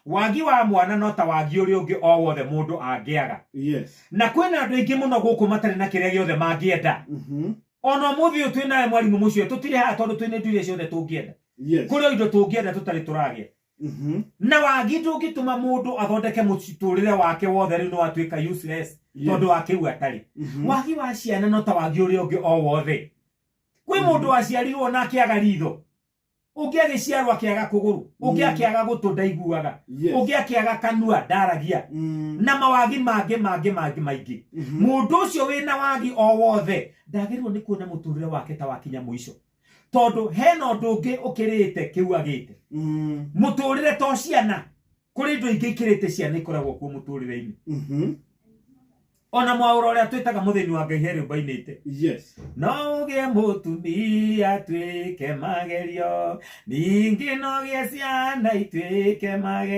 Wagi wa mwana no ta wagi ũrĩa ũngĩ o wothe mũndũ angĩaga. Na kwĩna andũ aingĩ mũno gũkũ matarĩ na kĩrĩa gĩothe mangĩenda. Ona ũmũthĩ ũyũ twĩ nawe mwarimũ mũcio, tũtirĩ haha tondũ twĩna indo iria ciothe tũngĩenda. Kũrĩ o indo tũngĩenda tũtarĩ tũragĩa. Na wagi ndũngĩtũma mũndũ athondeke mũtũrĩre wake wothe rĩu nĩ watuĩka useless tondũ wa kĩu atarĩ. Wagi wa ciana no ta wagi ũrĩa ũngĩ o wothe. Kwĩ mũndũ waciarirwo na akĩaga ritho, ũngĩ agĩciarwo akĩaga kũgũrũ, ũngĩ akĩaga gũtũ ndaiguaga, ũngĩ akĩaga kanua ndaragia, na mawagi mangĩ mangĩ mangĩ maingĩ. Mũndũ ũcio wĩna wagi o wothe ndagĩrĩirwo nĩ kuona mũtũrĩre wake ta wakinya mũico, tondũ hena ũndũ ũngĩ ũkĩrĩte kĩu agĩte. Mũtũrĩre to ciana, kũrĩ indo ingĩ ikĩrĩte ciana ikoragwo kuo mũtũrĩre-inĩ. Ona mwaũra ũrĩa twĩtaga mũthĩni wa Ngai he rĩũmba ainĩte. No ũgĩe mũtumia atuĩke magerio, ningĩ no ũgĩe ciana ituĩke magerio.